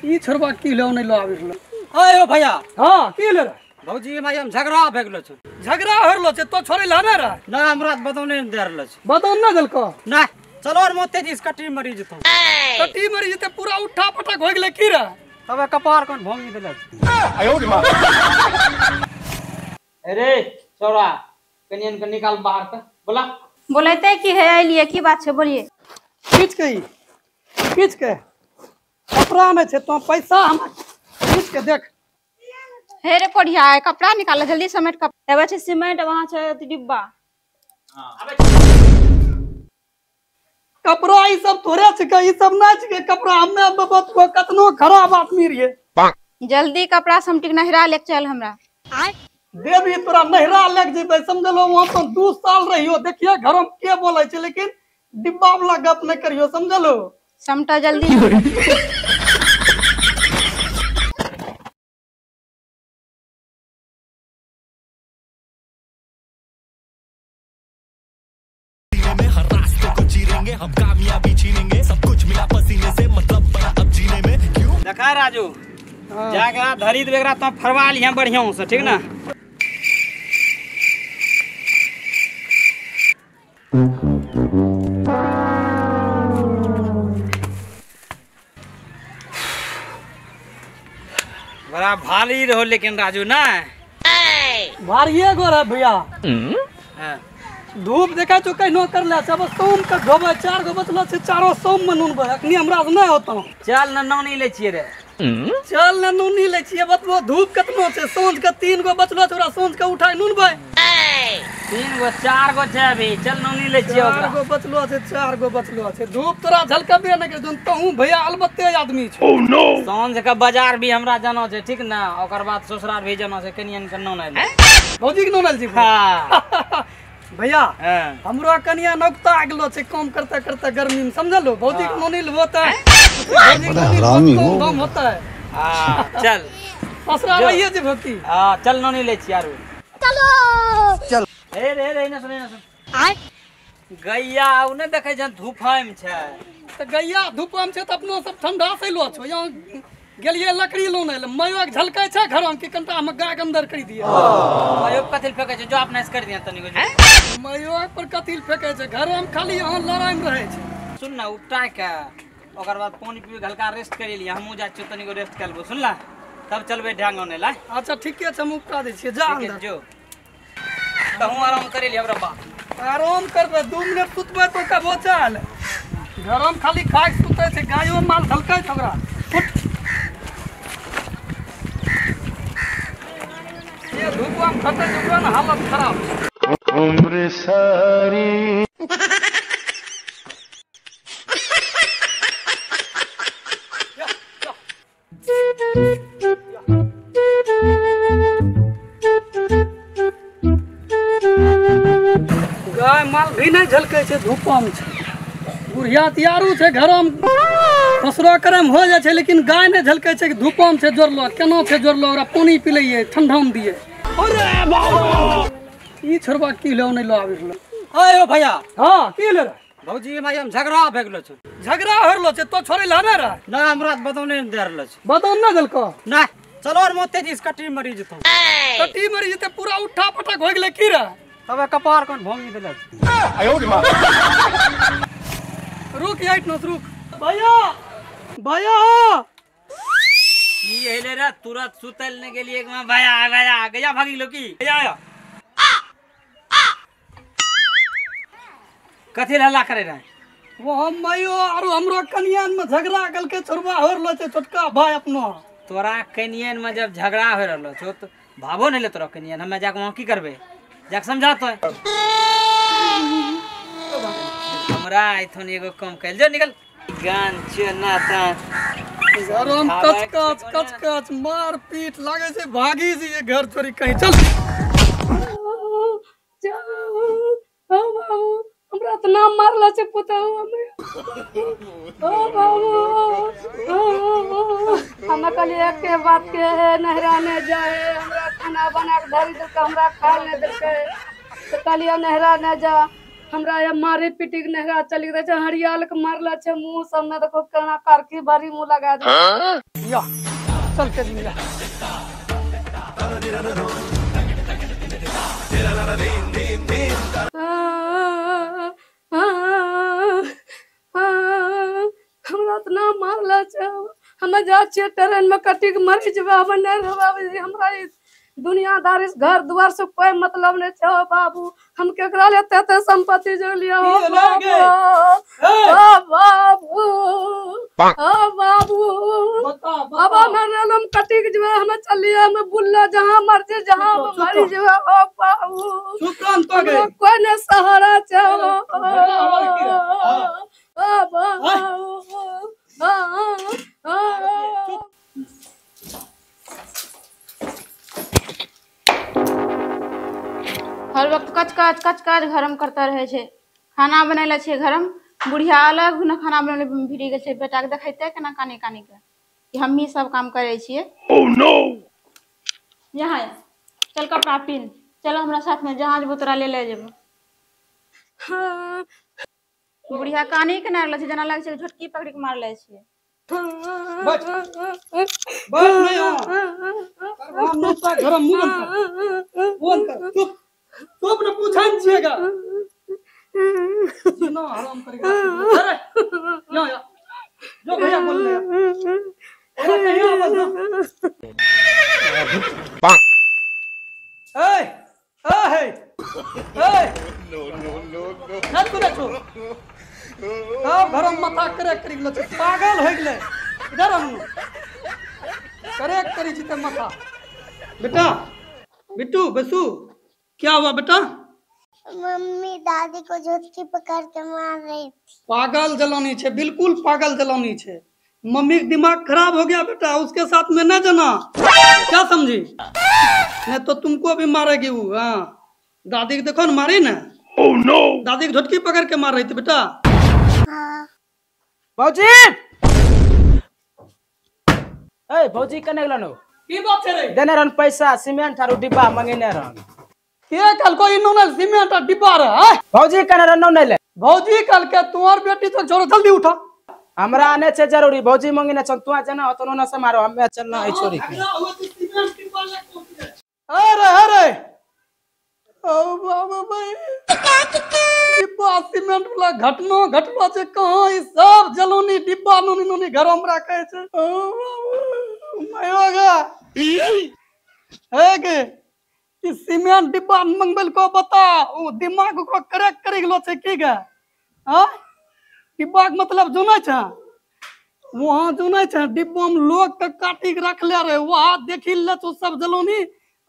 ई छोड़बा की लो नहीं लो आबि रहलो। आयो भैया। हां की ले भौजी माई हम झगड़ा भे गेलो छौ। झगड़ा हो रहलो छै तो छोड़े ला ना रह। ना हमरा बतौने दे रहलो छै। बतौन ना देलको ना। चलो और मोते जी कटी मरी जतो। कटी मरी जते पूरा उठा पटक हो गेले की रे। तबे कपार कोन भोंगी देले। आयो रे मां। अरे छोरा कनियन के निकाल बाहर त बोला। बोलैते की है आइलिए की बात छै बोलिए। खींच के खींच के कपड़ा में छै तो पैसा हम खींच के देख। हे रे कोढ़िया कपड़ा निकाल जल्दी समेट कपड़ा। एबे छै सीमेंट वहां छै डिब्बा। हां कपड़ा ई सब तोरे छै ई सब ना छै कपड़ा। हमे बतबो कतनो खराब आदमी रहिए। जल्दी कपड़ा समटिक नहरा लेके चल हमरा। देवी तोरा नहरा लेके जेबै समझलो। वहां तो 2 साल रहियो देखिए घर में के बोलै छै लेकिन डिब्बा वाला गप नहीं करियो समझलो। समटा जल्दी। हर रास्ते को चीरेंगे हम कामयाबी छीनेंगे सब कुछ मिला पसीने से मतलब बड़ा अब जीने में क्यों। देखा राजू जाके धरी देबे तो फरवा लिया बढ़िया से ठीक ना। बड़ा भारी रहो लेकिन राजू ना भारिये गो रह भैया। धूप देखा चो कहीं कर ले अब सोम के धोबे 4 गो बचलो छै चारो सोम में नूनबे अखनी हमरा से नहीं होता। चल न नौनी ले छिए रे। चल न नूनी ले छिए बतबो धूप कतनो छै। साँझ के 3 गो बचलो छै ओकरा साँझ के उठाय नूनबे। 3 गो 4 गो छै अभी चल नौनी ले छिए। 4 गो बचलो छै 4 गो बचलो छै। धूप तोरा झलकबे नहीं कर तहू भैया अलबत्ते आदमी छै। Oh no. साँझ के बाजार भी हमरा जाना छै ठीक ना। ओकर बाद ससुराल भी जाना छै कनियन के नौना ले। भौजी के नौना जी। हां भैया हमरो कनिया नौकता गेलो छै काम करते करते गर्मी में समझलो। भौजी के नौनी लेबो त भौजी के नौनी कम होता है। हां चल ससुराल आइए जे भौजी। हां चल नौनी ले छी आरू चलो चल। ए रे रे ना सुन ना सुन। आय गैया उ ने देखै छन धूफाम छै त गैया धूफाम छै त अपनो सब ठंडा से लो छो। यहाँ गेलिए लकड़ी लोने ले मयो के झलकै छै घर में कि कनटा हम गाय के अंदर कर दिए। मयो कथिल फेकै छै जो अपने से कर दिया तनी को। मयो पर कथिल फेकै छै घर में खाली यहाँ लड़ाई में रहै छै। सुन ना उपटा के ओकर बाद पानी पी के हल्का रेस्ट करि लिया। हमहु जा छियो तनी को रेस्ट कर लेबो सुनला तब चलबै ढांग ओने ला। अच्छा ठीके छै हम उपटा दै छियै जा अंदर जो तहु आराम करि लिया। हमरा बाप आराम करबै 2 मिनट सुतबै तो कबो चल। घर में खाली खाय के सुतै छै गायो माल झलकै छै ओकरा। उठ ये धूपवा में खतै छै ओकरा ने हालत खराब। उम्र सारी गाय माल भी नहीं झलकै छै धूपवा में छै। बुढ़िया तियारू छै घर में फसरो करे में हो जाइ छै लेकिन गाय नहीं झलकै छै धूपवा में छै जोड़लो केना छै जोड़लो ओकरा पानी पिलैए ठंडा में दिए। अरे बाबा ई छोड़बा की लो नहीं लो आबि रहलो। आयो भैया। हां की ले भौजी माई हम झगड़ा भे गेलो छौ। झगड़ा हो रहलो छै तो छोड़े ला ना रह। ना हमरा बतौने दे रहलो छै। बतौन ना देलको ना। चलो और मोते जी कटी मरी जतो। कटी मरी जते पूरा उठा पटक हो गेले की रे। तबे कपार कोन भोंगी देले। आयो रे मां। रुक आइट न रुक भैया भैया की हेले रे तुरंत सुतल ने गेलिए एक में भैया भैया गया भागी लो की भैया आया कथि हल्ला करे रहे वो हम मयो आरो हमरो कनियान में झगड़ा गलके छोड़बा हो रहलो छै छोटका भाई अपनो। तोरा कनियान में जब झगड़ा हो रहलो छो तो भावो नहीं ले तोरा कनियान। हमे जाके वहां की करबे जाके समझातो हमरा आइथन एगो कम कैल जो निकल गान चना ता घरम कच कच कच कच मार पीट लागे छै भागी जी घर छोड़ी कहीं चल। ओ बाबू हमरा त नाम मारला छै पुतहु हमे। ओ बाबू हम कहलिए के बात के नहरा ने जाए हमरा खाना बना के धरी देलकै हमरा खाए ने देलकै त कहलिए नहरा ने जा। हमरा या मारे पीटी के नहरा चली गेल छै, हरियाल के मारला छै, मुंह सब में देखो केना कारकी बारी मुंह लगा दे। या चल के जिंगा। हमरा इतना मारला छै, हम जा छियै ट्रेन में कटी के मरि जेबै, हम नहि रहबै, हमरा दुनियादारी घर द्वार से कोई मतलब नहीं छो बाबू। हम केकरा ले एते संपत्ति जोड़लियै हो बाबू, ओ बाबू, ओ बाबू। अब हम हम कटी के जेबै, हम चलिए, हम बुल्ला जहां मर्जी जहां मरि जेबै। ओ बाबू कोई नहीं सहारा छो। ओ बाबू हर वक्त कच कच कच कच घर में करता रहे छे। खाना बनैले छे घर में, बुढ़िया अलग न खाना बनैले भिड़ी गेल छे, बेटा के देखैते केना काने काने के कि हमही सब काम करे छिए। Oh no. यहाँ चल कपड़ा पिन, चल हमरा साथ में जहाँ जेबो तोरा ले ले जेबो। हाँ। बुढ़िया काने के मारले छे, जेना लागै छै झटकी पकड़ी के मारले छे। बस बस नहीं हो घर मुंह बंद कर, चुप चुप न पूछन छिएगा सुनो हराम करेगा। अरे यो यो जो भैया बोल ले, अरे नहीं आवाज ना। ए ए ए नो नो नो नो ना तू ना छो सब घर में माथा करे करी गेलो, पागल हो गेले। इधर आनु करे करी छी ते माथा। बेटा बिट्टू बसु क्या हुआ बेटा? मम्मी दादी को झटकी पकड़ के मार रही थी। पागल जलानी छे, बिल्कुल पागल जलानी छे। मम्मी का दिमाग खराब हो गया बेटा, उसके साथ में न जाना, क्या समझी? नहीं तो तुमको भी मारेगी वो। हाँ दादी को देखो न मारी ना। Oh no. दादी को झटकी पकड़ के मार रही थी बेटा। हाँ। भौजी ए भौजी कने गेलन हो? की बात छे रे? देने रहन पैसा, सीमेंट आरो डिब्बा मंगेने रहन। के कल को इनो सीमेंट आ डिब्बा रे? भौजी कने रहन नै ले। भौजी कल के तुम्हार बेटी तो छोड़ो, जल्दी उठा। हमरा आने छे जरूरी, भौजी मंगेने छन, तू जना होतनो न समारो, हमे चलना है छोरी के। अरे अरे ओ बाबा भाई डिब्बा सीमेंट वाला घटनो घटलो छे कहां? ई सब जलोनी डिब्बा नोनी नोनी घर में राखे छे। ओ बाबू मयोगा हे गे ई सीमेंट डिब्बा मंगबल को बता, ओ दिमाग ओकरो करेक्ट करी गेलो छे की गे? हां डिब्बा के मतलब जुनै छे, वहां जुनै छे डिब्बा में लोग के काटी के रखले रे, वहां देखी ले तो सब जलोनी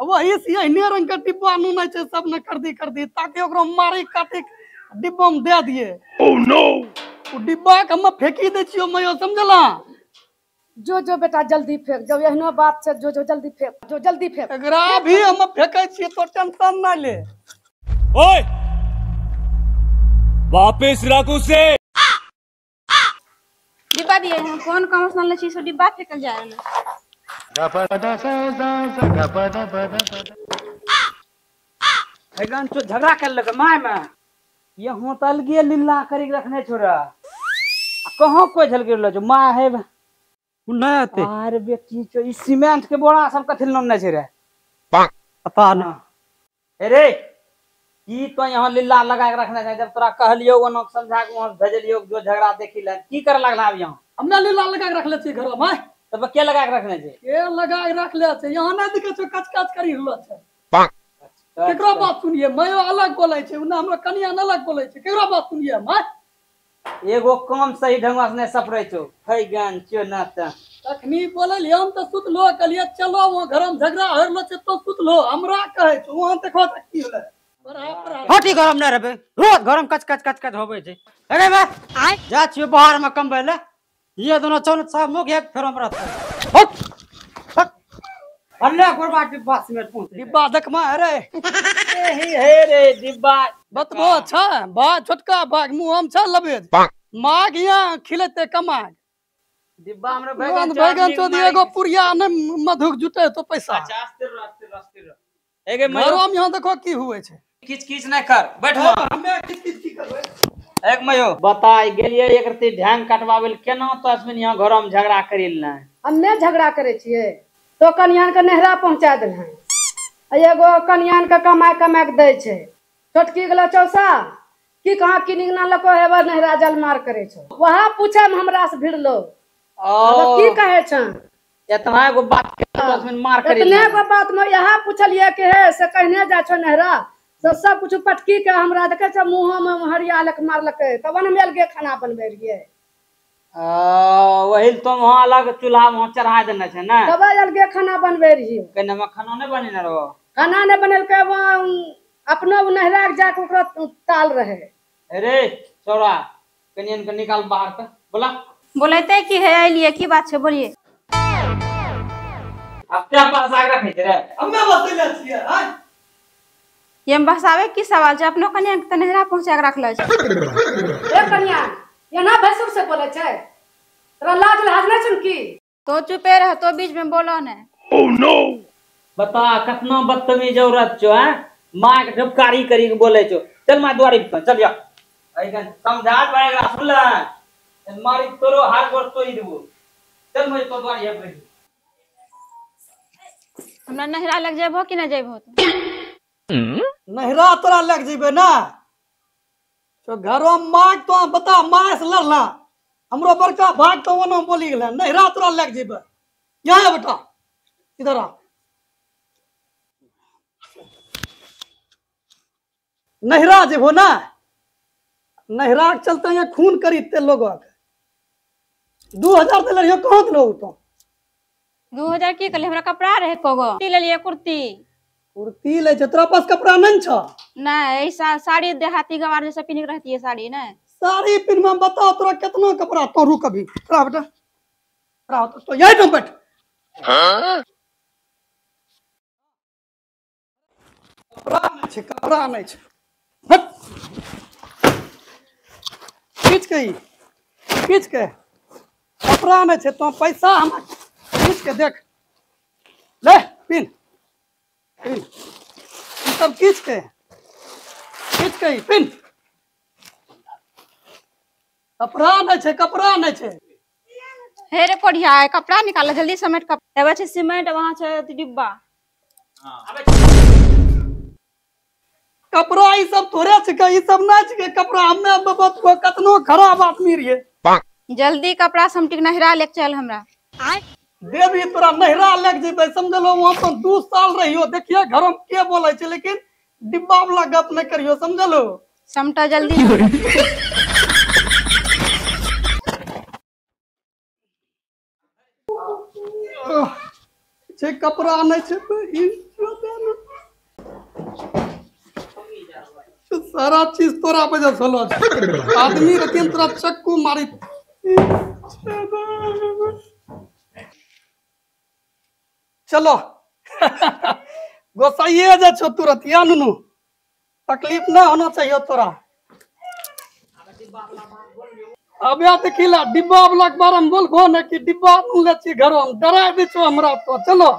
वही से एहने रंग के डिब्बा नुनै छे सब ने कर दी ताकि ओकरो मारी काटी डिब्बा में दे दिए। Oh no. ओ डिब्बा के हम फेंकी दे छियो मयो, समझला? जो जो बेटा जल्दी फेंक, जब एहनो बात छे जो जो जल्दी फेंक, जो जल्दी फेंक। एकरा भी हम फेंकै छियै तो टेंशन ना ले। ओए वापस रख उसे। डिब्बा दिए हम कौन काम से आनले छी, सो डिब्बा फेंकल जा रहल। भगवान तो झगड़ा कर लगे my में, यहाँ तो अलगे लीला करी रखने छोरा, कहाँ कोई झल गिरलो जो माँ है नहीं आते। अरे बेटी चो इस सीमेंट के बोरा सब कथिल नाम नहीं छे रे, पता ना। अरे की तो यहाँ लीला लगा के रखना चाहिए, जब तोरा कहलियो ओना समझा के वहां भेजलियो जो झगड़ा देखी ले की करे लगला। अब यहाँ हमने लीला लगा के रखले छी घर में, तब के लगा के रखने छे? के लगा के रखले छे, यहाँ नहीं दिखे छो कच कच करी रहलो छे। केकरो बात सुनिए, मैं अलग बोलै छै, उना हमरा कनिया अलग बोलै छै, केकरो बात सुनिए? मैं एगो काम सही ढंग से नहीं सपरै छौ, फैगन चो ना त तखनी बोलल हम त सुतलो, कहलिए चलो वहां घर में झगड़ा हो रहलो छै तो सुतलो, हमरा कहै छौ वहां देखो त की होलै। बराबर हटी घर में न रहबै, रोज घर में कच कच कच कच होबै छै। अरे बे जा छियो बाहर में कमबै ले, ये दोनों चौन सब मुख एक फेर हम रहतै। हट हट अल्ले गोरबा डिब्बा सीमेंट पहुंच डिब्बा देखमा। अरे एही हे रे डिब्बा बतबो अच्छा बा छोटका बाग मुंह हम छ लबेज माग यहाँ खिलेते कमाग डिब्बा हमरा बैगन बैगन चोदी एगो पुरिया ने मधुक जुटे तो पैसा। अच्छा अस्थिर रह अस्थिर रह अस्थिर रह। एगे मरो हम यहाँ देखो की हुए छे। किच किच नहीं कर बैठ। हमे किच किच की एक मयो बताय गेलिए एक रति ढंग कटवावे केना तो असमिन यहां घर में झगड़ा करिल ना। हम्मे झगड़ा करे छिए तो कनियान के नहरा पहुंचा देल हैं आ एगो कनियान के कमाय कमाय के दै छै। छोटकी गेलो चौसा की कहां की निगना लको हेबा नहरा जल मार करे छौ वहां पूछे में हमरा से भिड़लो। ओ की कहे छ एतना एगो बात के तो असमिन मार करिल इतने गो बात में यहां पूछलिए के हे से कहने जा छौ नहरा तो सब कुछ पटकी के हमरा देखे छ मुंह में हरिया लक मारलकै तब हम अलगे खाना बनबै रहिए। वही तो वहां अलग चूल्हा वहां चढ़ा देने छै ना तब अलगे खाना बनबै रहिए। कहने में खाना नहीं बनेने रहो खाना नहीं बनेलकै वहां अपनो नहरा के जाके ओकरा ताल रहे। अरे छोरा कनियन के निकाल बाहर के बोला बोलैते की हे आइलिए की बात छै बोलिए। अब क्या पास आग रखै छै रे हम्मे बतैले छियै हां ये बसावे की सवाल छै अपनो कनिया के त नहरा पहुंचा के रखले छै। ए कनिया एना भैंसुर से बोले छै तोरा लाज लाज नै छन की तो चुपे रह तो बीच में बोलो ने। ओह नो बता कतना बदतमीज औरत छो हैं मां के ढपकारी करी के बोले छो। चल मां द्वारी पर चल जा ऐकन समझा भाई एकरा सुन ले मारी तोरो हार गोर तोड़ी देबो। चल मैं तो द्वारी पर हमरा नहरा लग जेबो कि ना जेबो नहरा तोरा लग जेबे ना तो घरो माग तो बता मां से लड़ला हमरो बड़का भाग तो ओना बोली गेला नहरा तोरा लग जेबे। यहाँ बेटा इधर आ नहरा जेबो ना नहरा के चलते यहाँ खून करीते लोग 2000 दे रहियो कहाँ दिलो तो 2000 की कहले हमरा कपड़ा रहे कोगो कुर्ती लेलिए कुर्ती कुर्ती ले छै तोरा पास कपड़ा नहीं छ नहीं ऐसा साड़ी देहाती गवार जैसा पिन्ह के रहती है साड़ी नहीं साड़ी पिन्ह में बताओ तोरा कितना कपड़ा तो रुक अभी तोरा बेटा तोरा तो यही तुम बैठ। हां कपड़ा नहीं छै कपड़ा नहीं छै हट खींच के खींच के कपड़ा नहीं छै तो पैसा हम खींच के देख ले पिन पिन सब खींच के पिन कपड़ा नहीं छै कपड़ा नहीं छै। हे रे कोढ़िया कपड़ा निकाल जल्दी समेट कपड़ा एबे छै सीमेंट वहां छै डिब्बा। कपड़ा ई सब थोड़े छै ई सब ना छै कपड़ा हमे बतबो कतनो खराब आदमी रहिए। जल्दी कपड़ा समटिक नहरा लेके चल हमरा देवी तोरा नहरा लेके जेबै समझलो वहां तो 2 साल रहियो देखिए घर में के बोले छै लेकिन डिब्बा वाला गप नहीं करियो समझलो समटा जल्दी। छै कपड़ा नहीं छै सारा चीज तोरा वजह से होलो आदमी रहतिन तोरा चक्कू मारी। चलो गोसाइए जा छो तुरंत या नुनू तकलीफ ना होना चाहिए तोरा। अब या देखिला डिब्बा वाला के बारे में बोलबो न कि डिब्बा ले छी घरो में डरा दे छो हमरा तो। चलो।